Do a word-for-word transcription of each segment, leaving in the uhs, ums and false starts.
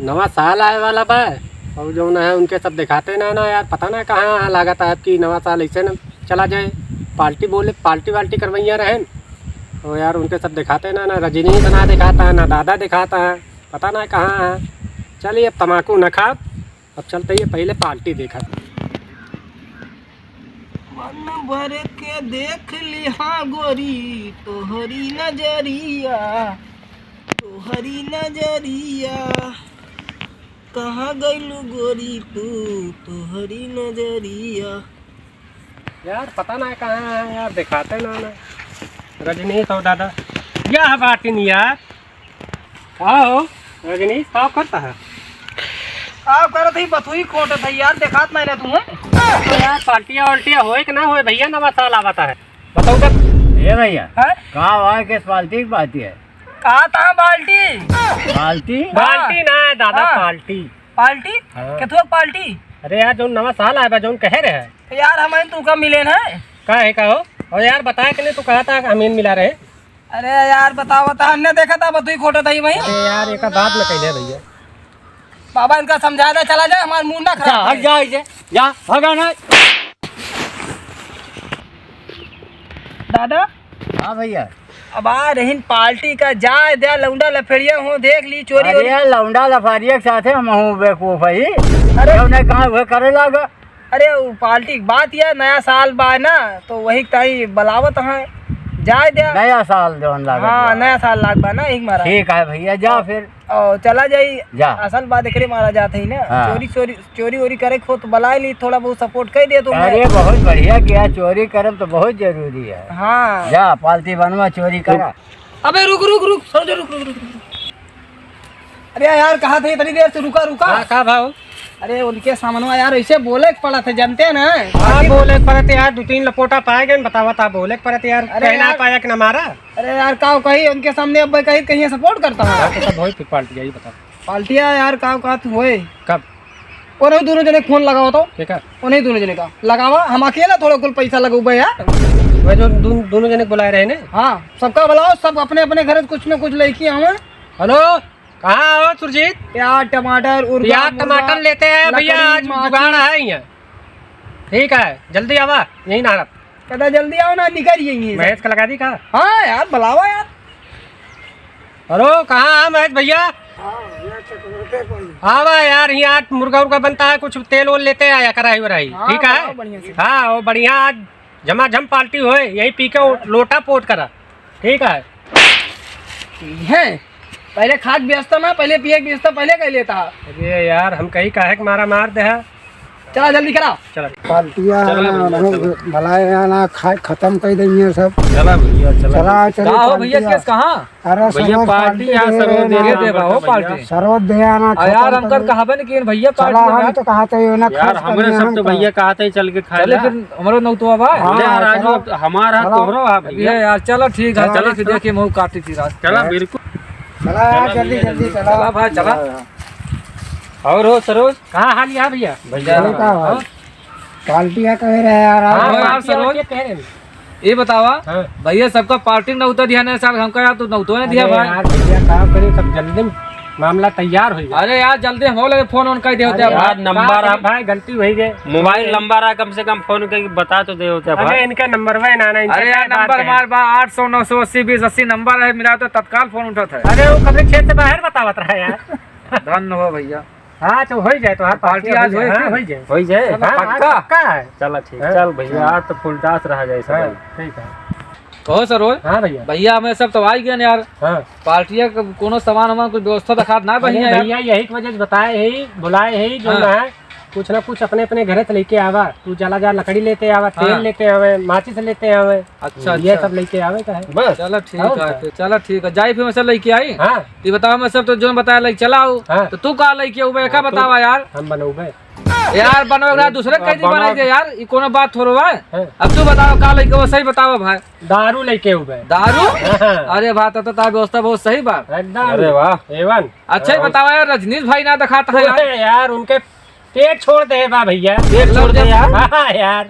नवा साल आए वाला बा, और जौन है उनके सब देखाते ना ना यार, पता ना कहाँ लागत है आपकी नवा साल ऐसे न चला जाए। पार्टी बोले, पार्टी वार्टी करवैया रहेन, और यार उनके सब देखाते ना ना, रजनीश ना देखाता है, ना दादा देखाता है, पता ना कहाँ है। चलिए अब तमाकू न खाब, अब चलते ही पहले पार्टी देखा। मन भर के देख लिहा गोरी तोहरी नजरिया, तोहरी नजरिया। कहाँ गइलू गोरी तू, तोहरी नजरिया। यार पता ना कहाँ है यार, देखाते ना ना। रजनीश और दादा, यह बाटिन यार। का हो रजनीश, का करता है? का करत ही, बथुई खोटत है यार, देखात नहीं ना तू, हैं? तो यार पार्टिया वार्टिया होए कि ना होए भैया, नवा साल आवता है, बताओ तब। ए भैया, हैं? का हुआ, किस पार्टी की बात है? कहा था बाल्टी? बाल्टी? बाल्टी ना है दादा, हाँ। पार्टी। पार्टी? हाँ। केथुआ पार्टी? अरे यार, जौन नवा साल आए बा, जौन कहे रहे। तो यार, हम तू का मिले ना? का है, का हो? और यार, बताया कि नहीं, तू कहा था, हम इन मिला रहे। अरे यार, बताओ, बता, हमने देखा था, बतुई खोटा था ही वहीं। अरे यार, एक बात न कहले भैया। बाबा, इनका समझा दे, चला जाए, हमारा मूड ना अच्छा, खराब हट करे। जा इसे, जा, भागा ना। दादा, हाँ भैया। अब आ रहीन पार्टी का, जाए द्या, लौंडा लफेड़िया हो, देख ली चोरी अरे वोरी। यार, लौंडा लफारिया के साथे हम हूँ बेवकूफ है। अरे। जौने कहा वह करे लागा। अरे, वो पार्टी की बात यह, नया साल बा ना, तो वही ताई बुलावत हैं, जाए द्या। नया साल जौन लागत हाँ, बा। नया साल लाग बा ना, एक मारा। ठीक है भैया, जा फिर। ओ, चला जाई। जा। असल बात एकरे मारा जात है ना, हाँ। चोरी, चोरी, चोरी वोरी करे खो तो बुलाए ली, थोड़ा बहुत सपोर्ट कर दे तो मैं। अरे, बहुत बढ़िया किया, चोरी करब तो बहुत जरूरी है। हाँ। जा, पालती बनवा, चोरी करा। अबे रुक, रुक, रुक, समझो, रुक, रुक, रुक, रुक। अरे यार, कहा थे इतनी देर से, रुका, रुका। हाँ, का भाव? अरे, उनके सामनवा यार, ऐसे बोले के पड़त है, जानते हैं ना? हाँ, बोले के पड़त है यार, दो तीन लपोटा पाए गए, बतावा था, बोले के पड़त है यार, अरे कहना यार। पाया कि ना मारा। अरे यार, का कही उनके सामने, अब कही, कहीं सपोर्ट करता है। हाँ, तो सब होई फिर पार्टी, यही बता। पार्टिया यार, का, का तू होए? कब? उन्हें दोनों जने फोन लगावा तो। ठीक है। उन्हें दोनों जने का लगावा, हम अकेला थोड़ा कुल पैसा लगौबे यार। वह जो दोन-, दोनों जने बुलाए रहे ने? हाँ, सबका बुलाओ, सब अपने अपने घर से कुछ न कुछ लेके आवे। हेलो, कहाँ हो सुरजीत? प्याज, टमाटर, उर्गा, प्याज, मुर्गा, टमाटर लेते हैं भैया, लकड़ी, आज माचिस। जुगाड़ है यहाँ। ठीक है, जल्दी आवा, यहीं ना। कहता, "जल्दी आओ ना, निकल जाएंगे।" महेश का लगा दी का? हाँ यार, बुलावा यार। हेलो, कहाँ है महेश भैया? हाँ, भैया, चक्रवर्ती भाई। आवा यार, यहाँ मुर्गा उर्गा बनता है, कुछ तेल वोल लेते आया, कढ़ाई वढ़ाई, हाँ, ठीक है? बनाओ बढ़िया से। हाँ, वो बढ़िया, आज झमाझम पार्टी होए, यही पी के वो लोटा पोट करा, ठीक है? है, पहले खाक व्यवस्था में, पहले पिए की व्यवस्था पहले कर लेता। अरे यार, हम कहीं काहे के मारा मार दे है? चला जल्दी करा। चला। पार्टिया चला ना, भैया, हम चला। भलाई ना, ना, खाए खत्म कर देंगे सब। चला भैया, चला। चला, चला, का हो भैया, पार्टिया। केस कहाँ? अरे भैया, सरोज पार्टी पार्टी यहाँ दे सरोज रहे दे ना। दे बा, हो भैया। पार्टी। सरोज दे आना, आ यार, खत्म हमकर कर दे। कहा बे नहीं कि भैया चला, पार्टी हम में। तो कहा थे, ये ना यार, खास हमरे करने सब हम तो का। भैया कहा थे, चल के खाए चले ला। फिर हमरो नौतवा बा। हाँ, ले यार, आज चला। वो हमारा चला। तोहरो है भैया। ये यार, चलो ठीक है, चला, चले फिर चला। देखिए, महू काटी फिर आज। चला, बिल्कुल। चला यार, चला जल्दी, भैया, जल्दी जल्दी। चला। चला भाई, चला। चला यार। और हो सरोज? का हाल या भैया? भैया। ठीक है भाई। और? पार्टिया कहे रहे यार, हाँ, हाँ, यार, पार्टिया सरोज। वार्टिया कहे रहे। ये बतावा, हाँ। भैया सबका पार्टी नौता दिया ना साल, हमका यार तू नौतो नहीं दिया अरे भाई। यार भैया, का करी, सब जल्दी मामला तैयार हो गया। अरे यार, जल्दी हम हो लगे फोन ऑन कर दे होते अरे हैं यार, भाई। नंबर का आप भाई, गलती हो गई। मोबाइल नंबर आ, कम से कम फोन करके बता तो दे होते हैं अरे भाई। इनका नंबर भाई ना, ना, इनका अरे यार, क्या बात नंबर है? हमारे पास आठ सौ नौ सौ अस्सी बीस अस्सी नंबर है, मिला तो तत्काल फोन उठत है। अरे वो कभी क्षेत्र से बाहर बतावत रहा यार। धन्य हो भैया। हाँ, तो हो ही जाए, तो हाँ, पार्टी पार्टी आज आज हो जाए, होए हाँ, फिर? हो ही जाए। हो ही जाए? हाँ, आज पक्का? पक्का है। चला ठीक, हाँ। चल भैया, हाँ। आज तो फुलदास रहा जाए सब हाँ, भाई। ठीक है। कहो सरोज। हाँ भैया। भैया, हमें सब तो आई गए यार। हाँ। पार्टिया क-, कोनो सामान वामान कुछ व्यवस्था दिखात ना अरे भैया यार। भैया, यही की वजह से बताए है, बुलाए है, जो हाँ। ना है, कुछ ना कुछ अपने, अपने घरे से लेके आवा। तू चला जा, लकड़ी लेते आवा, तेल हाँ। लेते आवे, माचिस लेते आवे। अच्छा, ये अच्छा। सब लेके आवे का है। बस। चला ठीक और है, क्या? फिर चला ठीक है, जाई फिर मैं सब लेके आई। हाँ। ये बताओ, मैं सब तो जो बताया लेके चला आऊ। हाँ। तो तू का लेके आऊ बे, का हाँ, तू बतावा यार? हम बनौबे। यार बनोगे ना, दूसरे अब कैदी बनाओ। बनाई दे यार, ये कोनो बात थोड़ो है। हाँ। अब तू बताओ का लेके, वो सही बताओ भाई। दारू लेके आऊ बे। दारू? हाँ। अरे बात तो, तो तार व्यवस्था बहुत सही बा। एकदम। अरे वाह। एवन। अच्छा ही हाँ। बतावा यार, रजनीश भाई ना दिखाता है यार। अरे यार, उनके पेट छोड़ दे बा भैया। पेट छोड़ दे यार। हाँ यार।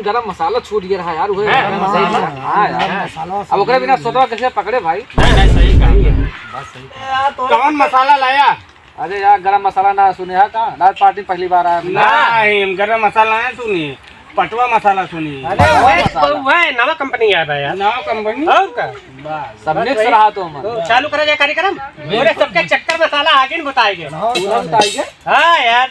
गरम मसाला छूट गया रहा यार, उहे। हाँ, गरम मसाला। हाँ यार। गरम मसाला अब ओकरे बिना सोटवा कैसे पकड़े भाई? नहीं, नहीं, सही कहा। कौन मसाला लाया? अरे यार, गरम मसाला ना सुने हा का? रात पार्टी पहली बार आया भैया। नहीं, हम गरम मसाला नहीं सुनी, पटवा मसाला सुनी। अरे, पटवा वह, मसाला। वह नवा कंपनी आ रहा है यार। नवा कंपनी? और का? बस, सब बस mix वही। रहा तो हम। तो चालू करा जाए कार्यक्रम। पूरे सबके चक्कर मसाला आगे न बताएंगे। तुरंत आइए। हाँ यार।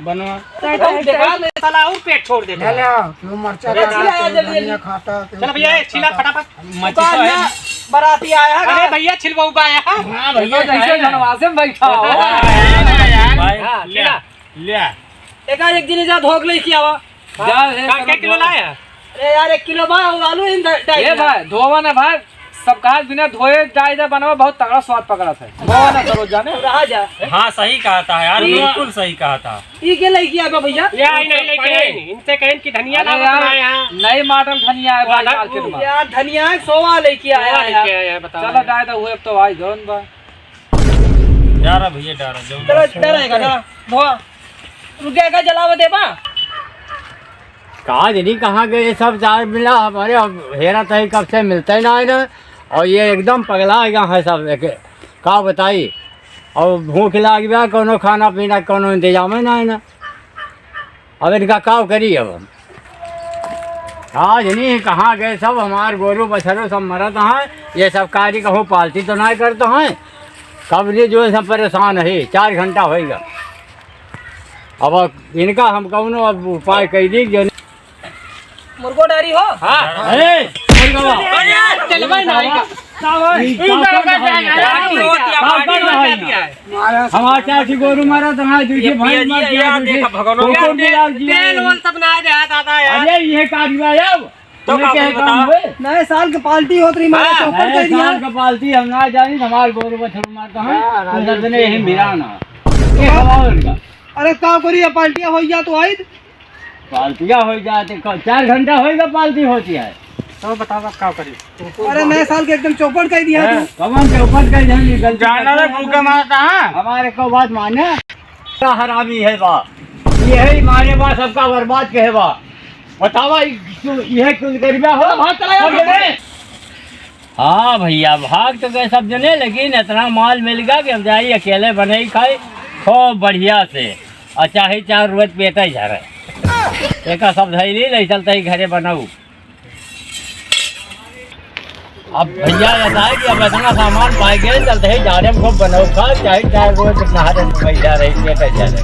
बनवा। तो बेकार मसाला और पेट छोड़ देता है। क्यों मरचा अरे, खाता, छिला क्यों जल्दी, धनिया जल्दी। खाता, क्यों चल भैया, एक छिला फटाफट। दुकान में बराती आया है। अरे भैया, छिलवाऊ का आया है। हाँ भैया, जैसे जनवासे में बैठा हो। भाई, हाँ, ले, छिला। ले। एक आध एक दिन जा धोक ले के आवा। जा, हाँ, हे का, सब क्या किलो धो। लाया? अरे यार, एक किलो बा, और आलू इन द-, डाल ए दिया। भाई, धोवा ना भाई, सब कहा बिना धोए डाल दे बनवा, बहुत तगड़ा स्वाद पकड़ा था। धोवा ना करो जाने। रहा जा। हाँ, सही कहा था यार, ई बिल्कुल सही कहा था। ई के लइकी आबा भैया? ये आई नहीं लेके पड़े। आई नहीं। इनसे कहें कि धनिया अरे लावा यार, बनाए यहाँ। नई model धनिया है वो भाई अलग market में। यार, धनिया है, सोवा लइकी आया सोवा है यार। लइकी आया है, बताओ चलो यार। डाल दो, हुए अब तो भाई जौन बा। डारा भैया, डारा, जौन चलो, बा। डारा है, डारा। धोआ। रुक गया, का जलावा देबा? कहा जनी कहाँ गए सब चार मिला हमारे, अब हेरा तही कब से मिलते ही ना है ना, और ये एकदम पगला गया है सब, एक, का बताई, और भूख लाग गया, कोनो खाना पीना कोनो इंतजाम ही ना है ना, अब इनका का करी अब हम? आज नहीं कहाँ गए सब, हमार गोरू बछरू सब मरत हैं, ये सब कार्य कहूँ पालती तो ना करते हैं, कब ले जो है सब परेशान है, चार घंटा होइगा। अब इनका हम कौनो अब उपाय कइ दी जो मुर्गो डारी हो? हाँ। अरे, मुर्गवा। अरे, चलबे ना आइगा। ई का कर रहा है? का कर रहा है? हमार चार ठे गोरू मारा, तो हमार दूसरी भैंस मार दिया, दूसरी कुकुर बिलार दिया। तेल वोल सब ना दे, हाँ, दादा यार। अरे, ये का दिया यार? तो तुम्हें का क्या बताओ? काम हुए? नए साल के पार्टी होत रही, मारा हाँ। चौपट नए कर दिया। साल के पार्टी हम ना जानी, हमार गोरू बछरू मार कहाँ? हाँ, तुम राजू दसने यही मिला ना। ये हवा उनका। अरे का करी, ये पार्टियाँ होइ जा तो आई। पार्टियाँ होइ जाते, क-, चार घंटा होइगा पार्टी होती है। तो बताओ अब का करी? अरे नए साल के एकदम चौपट कर दिया हैं? तू। कौन चौपट कर दिया? ये गलती जाना करता रे, है। भूखे मारता, हाँ? हमारे को बात माने। का हरामी है बा, यही माने बा, सबका बर्बाद कहे बा। बतावा, ई क्यों, यह क्यों गरीबा हो? भाग चला जा, भाग चला। हाँ भैया, भाग तो गए सब जने, लेकिन इतना माल मिल गया कि अब जाई अकेले बने ही खाई, खूब बढ़िया से, और चाहे चार रोज पेट ही झरे। एका सब धई ली, ले चलते ही घरे बनाऊ। अब भैया ऐसा है कि अब इतना सामान पाए गए, चलते ही जाड़े में खूब बनाऊ खा, चाहे चार रोज नहारे में बैठा रही, पेट ही झरे।